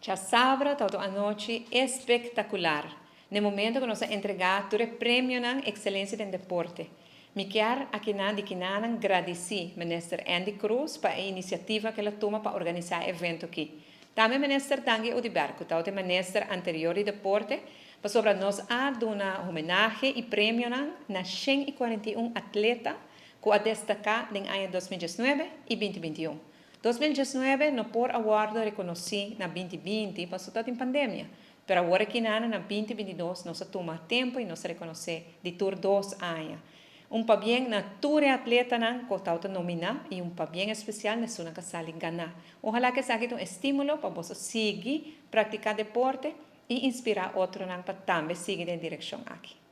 Djasabra tabata un anochi espektakular. Na e momento ku nos a entregá tur e premionan Ekselensia den Deporte. Mi kier akinan di kinanan gradisí Minister Endy Croes pa e inisiativa ku el a tuma pa organisá e evento akí. Tambe Minister Dangui Oduber ku tabata e Minister anterior di Deporte pasobra nos a duna homenahe i premionan na 141 atleta ku a destaká den aña 2019 i 2021. 2019 no por a wòrdu rekonosí na 2020 pasobra tabatin pandemia, pero awor akinan na 2022 nos a tuma tempu i nos a rekonosé di tur dos aña. Un pabien na tur e atletanan ku tabata nominá i un pabien espesial na esunnan ku a sali ganá. Ohalá ku esaki ta un estímulo pa boso sigui praktiká deporte i inspirá otronan pa tambe sigui den direkshon aki.